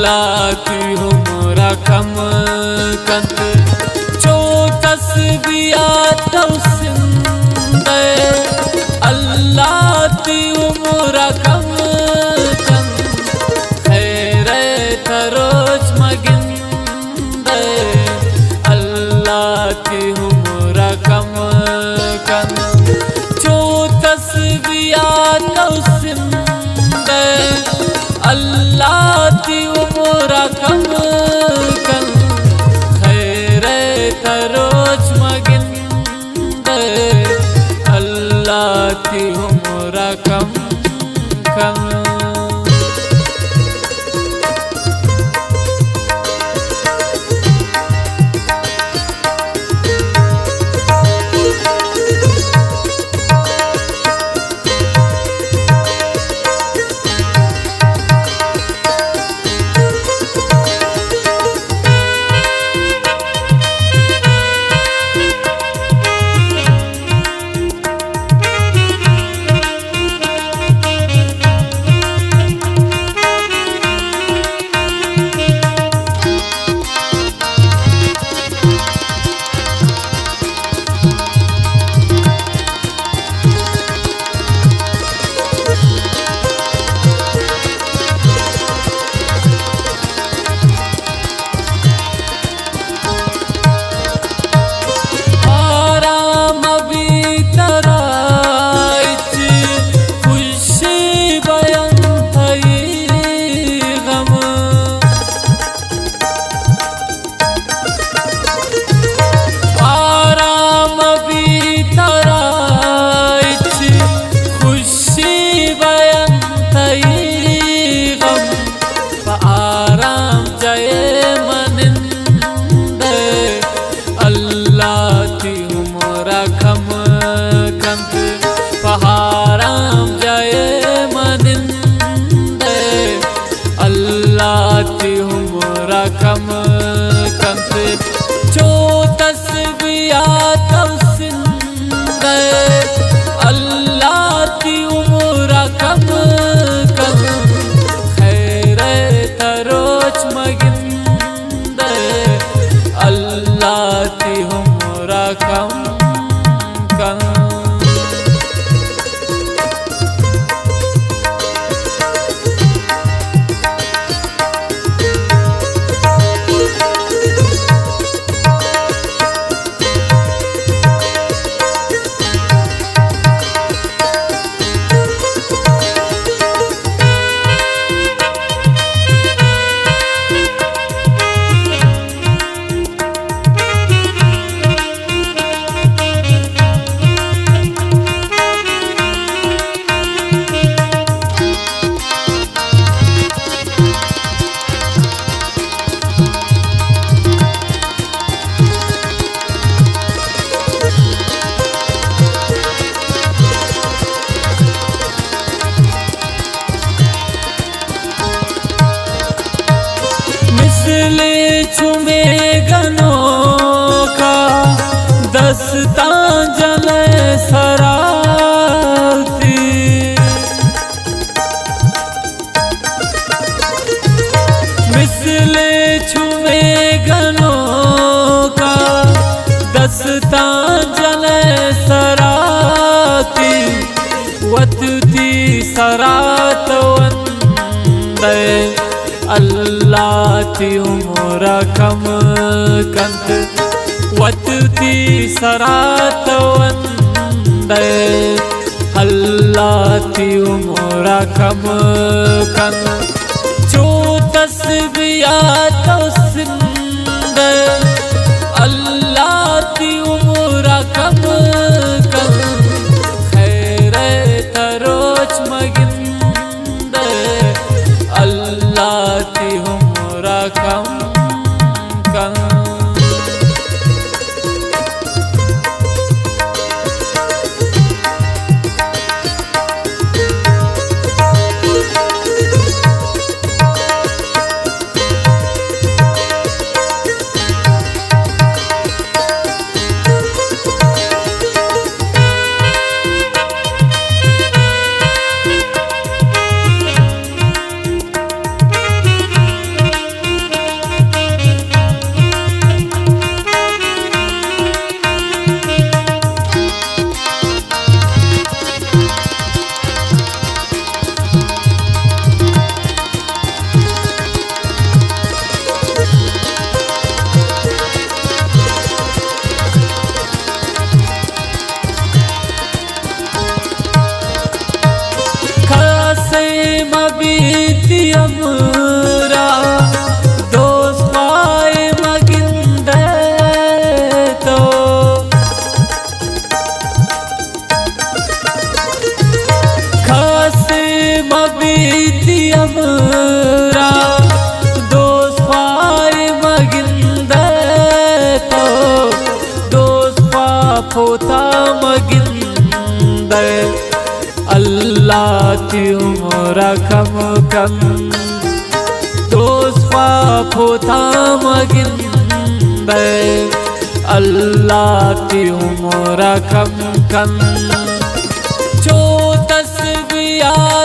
اللہ تئی عمر ءَ کم کنت، چو تسبیحات ءُ سندے۔ اللہ تئی عمر ءَ کم کنت، خیر ءَ تئی روچ مگندے۔ اللہ تئی عمر ءَ کم کنت، چو تسبیحات ءُ سندے۔ اللہ تئی عمر ءَ کم کنت، خیر ءَ تئی روچ مگندے۔ اللہ تئی عمر ءَ کم کنت۔ آرام بی ترا ہچ خوشی بیان تئی غم۔ آرام بی ترا ہچ خوشی بیان تئی غم۔ پہ آرام جاہ ءَ منندے، اللہ تئی عمر ءَ کم کنت۔ پہ آرام جاہ ءَ منندے، اللہ تئی عمر ءَ کم کنت۔ چو تسبیحات ءُ سندے، اللہ تئی عمر ءَ کم کنت، خیر ءَ تئی روچ مگندے۔ اللہ تئی عمر ءَ کم کنت۔ مثل چو میگنوکا دستاں جنئے سرا وتی۔ مثل چو میگنوکا دستاں جنئے سرا وتی، وت وتی سرا توندئے۔ اللہ تئی عمر ءَ کم کنت، وت وتی سرا توندئے۔ اللہ تئی عمر ءَ کم کنت، چو تسبیحات ءُ سندے۔ اللہ تئی عمر ءَ کم کنت، خیر ءَ تئی روچ مگندے۔ اللہ تئی عمر ءَ کم کنت۔ کم کن، دوزخا پوتا مگندئے، اللہ تئی عمرا کم کن۔ چو تسبیحا